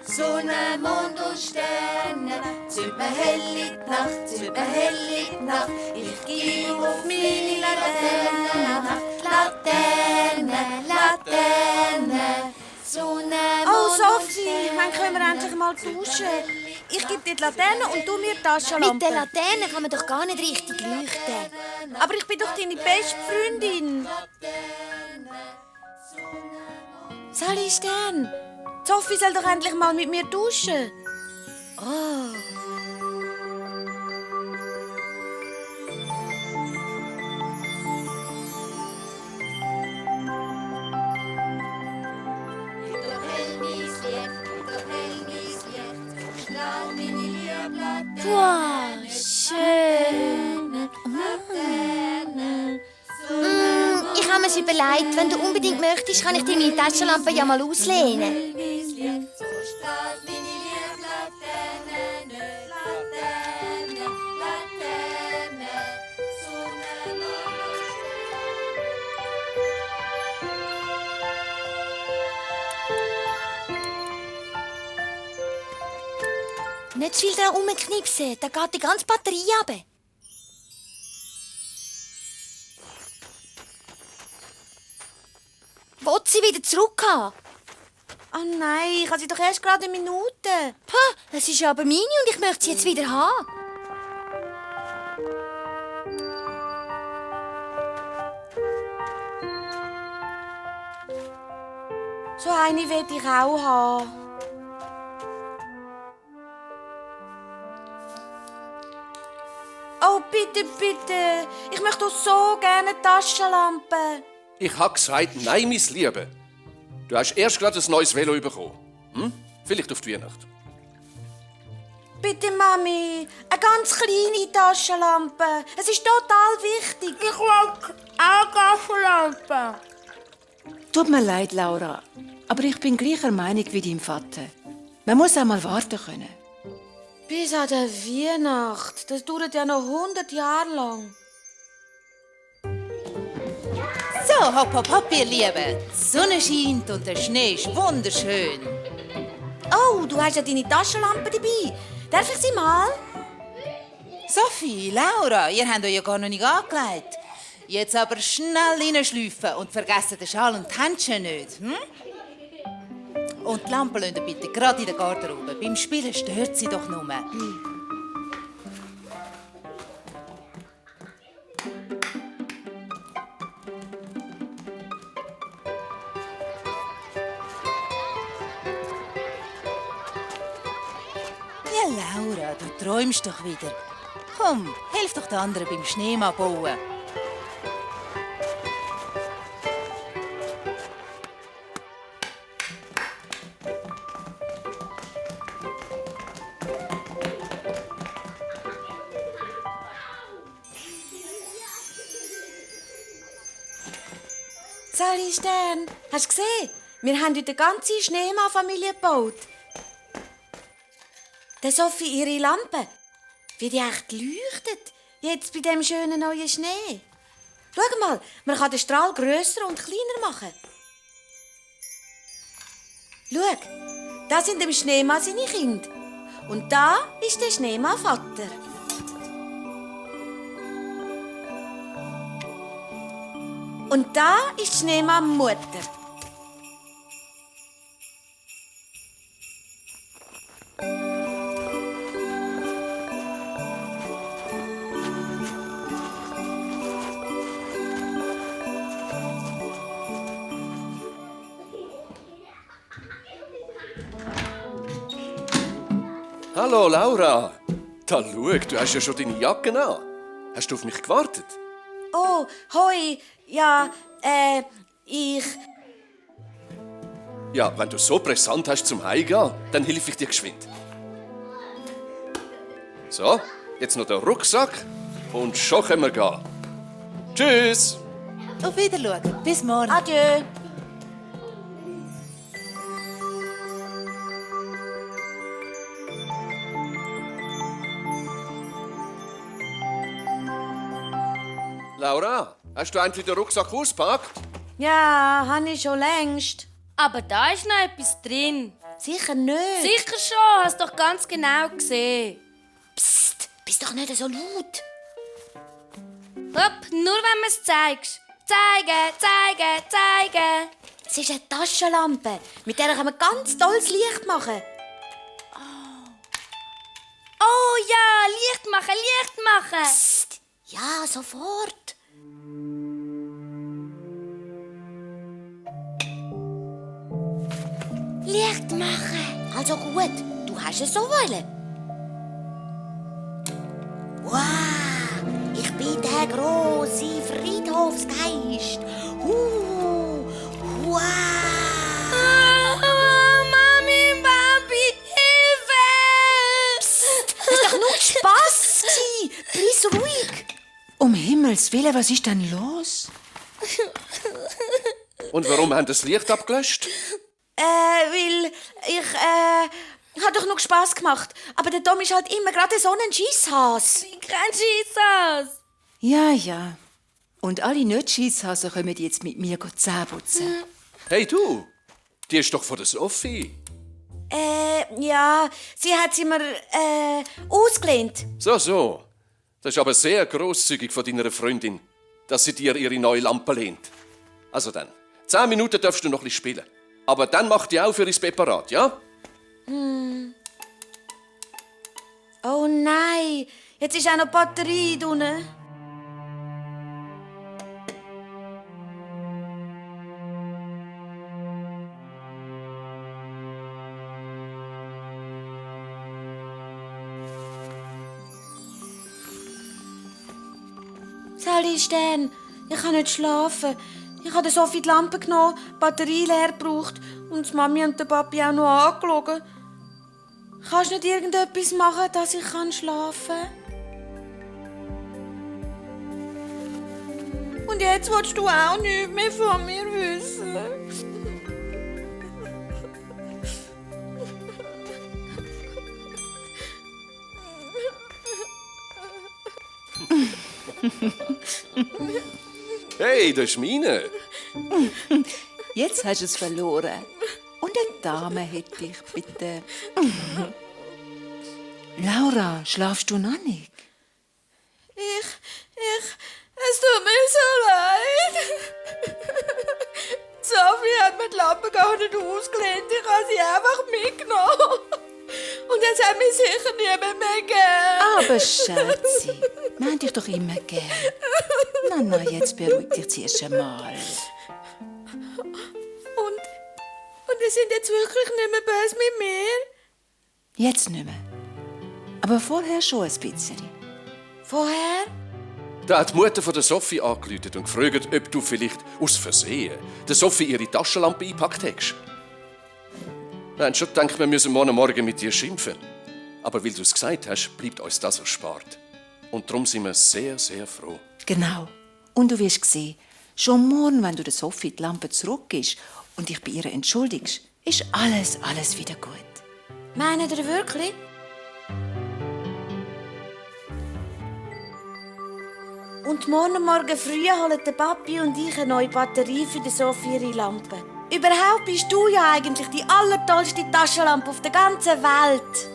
Sonne, Mond und Sterne, zünd mir hell in die Nacht, zünd mir hell in die Nacht. Ich geh auf meine Laterne, Laterne, Laterne. Sonne, Oh, Mond Sophie, wann können wir endlich mal duschen? Ich gebe dir die Laterne und du mir die Taschenlampe. Mit der Laterne kann man doch gar nicht richtig leuchten. Aber ich bin doch deine beste Freundin. Sally Stern, Sophie soll doch endlich mal mit mir duschen. Oh. Wow, schön. Ich habe mir's überlegt, wenn du unbedingt möchtest, kann ich dir meine Taschenlampe ja mal auslehnen. Nicht zu viel da rumknipsen, da geht die ganze Batterie runter. Will sie wieder zurückhaben? Oh nein, ich habe sie doch erst gerade eine Minute. Ha, das ist aber meine und ich möchte sie jetzt wieder haben. So eine will ich auch haben. Oh, bitte, bitte. Ich möchte doch so gerne eine Taschenlampe. Ich habe gesagt, nein, mein Liebe. Du hast erst gerade ein neues Velo bekommen. Vielleicht auf die Weihnacht. Bitte, Mami. Eine ganz kleine Taschenlampe. Es ist total wichtig. Ich will auch Taschenlampe. Tut mir leid, Laura, aber ich bin gleicher Meinung wie dein Vater. Man muss auch mal warten können. Bis an der Weihnacht. Das dauert ja noch 100 Jahre lang. So, hopp, hopp, hopp, ihr Lieben. Die Sonne scheint und der Schnee ist wunderschön. Oh, du hast ja deine Taschenlampe dabei. Darf ich sie mal? Sophie, Laura, ihr habt euch ja gar noch nicht angelegt. Jetzt aber schnell reinschleifen und vergessen den Schal und die Händchen nicht. Und die Lampe lasst ihr bitte gerade in der Garderobe. Beim Spielen stört sie doch nur. Ja, Laura, du träumst doch wieder. Komm, hilf doch den anderen beim Schneemann bauen. Sally Stern, hast du gesehen? Wir haben heute eine ganze Schneemann-Familie gebaut. Der Sophie ihre Lampe. Wie die echt leuchtet. Jetzt bei dem schönen neuen Schnee. Schau mal, man kann den Strahl grösser und kleiner machen. Schau, das sind dem Schneemann seine Kinder. Und da ist der Schneemann-Vater. Und da ist die Schneemann-Mutter. Hallo, Laura. Da schau, du hast ja schon deine Jacke an. Hast du auf mich gewartet? Oh, hoi. Ja, ich... Ja, wenn du so brisant hast zum Heimgehen, dann helfe ich dir geschwind. So, jetzt noch der Rucksack und schon können wir gehen. Tschüss! Auf Wiedersehen. Bis morgen. Adieu. Laura, hast du endlich den Rucksack ausgepackt? Ja, habe ich schon längst. Aber da ist noch etwas drin. Sicher nicht. Sicher schon, hast doch ganz genau gesehen. Psst, bist doch nicht so laut. Hopp, nur wenn du es zeigst. Zeigen. Es ist eine Taschenlampe. Mit der kann man ganz tolles Licht machen. Oh ja, Licht machen. Psst, ja, sofort. Licht machen. Also gut, du hast es so wollen. Wow, ich bin der große Friedhofsgeist. Wow. Mami, Papi, Hilfe! Psst, das war doch nur Spass. Bleib ruhig. Um Himmels Willen, was ist denn los? Und warum haben das Licht abgelöscht? Weil ich hat doch nur Spass gemacht. Aber der Tom ist halt immer gerade so ein Scheisshas. Kein Scheisshaus. Ja. Und alle Nicht-Scheisshasen kommen jetzt mit mir Zähne putzen. Hey du, die ist doch von der Sophie. Ja, sie hat sie mir ausgelehnt. So. Das ist aber sehr grosszügig von deiner Freundin, dass sie dir ihre neue Lampe lehnt. Also dann, 10 Minuten darfst du noch ein bisschen spielen. Aber dann mach die auch für ins Bett parat, ja? Oh nein, jetzt ist auch noch die Batterie drin. Sally Stern, ich kann nicht schlafen. Ich habe der Sophie die Lampe genommen, die Batterie leer gebraucht und die Mami und der Papi auch noch angeschaut. Kannst du nicht irgendetwas machen, dass ich schlafen kann? Und jetzt willst du auch nichts mehr von mir wissen. Hey, das ist meine. Jetzt hast du es verloren. Und eine Dame hätte ich, bitte. Laura, schlafst du noch nicht? Es tut mir so leid. Sophie hat mir die Lampe gar nicht ausgelehnt. Ich habe sie einfach mitgenommen. Und jetzt hat mich sicher niemand mehr gern. Aber Schatzi, wir haben dich doch immer gern. Na, jetzt beruhig dich zuerst einmal. Und ihr sind jetzt wirklich nicht mehr böse mit mir? Jetzt nicht mehr. Aber vorher schon ein bisschen. Vorher? Da hat die Mutter von der Sophie angerufen und gefragt, ob du vielleicht aus Versehen der Sophie ihre Taschenlampe eingepackt hast. Wir haben schon gedacht, wir müssen morgen mit dir schimpfen. Aber weil du es gesagt hast, bleibt uns das erspart. Und darum sind wir sehr, sehr froh. Genau. Und du wirst sehen, schon morgen, wenn du der Sophie die Lampe zurückgibst und dich bei ihr entschuldigst, ist alles wieder gut. Meint ihr wirklich? Und morgen früh holen der Papi und ich eine neue Batterie für die Sophie ihre Lampe. Überhaupt bist du ja eigentlich die allertollste Taschenlampe auf der ganzen Welt.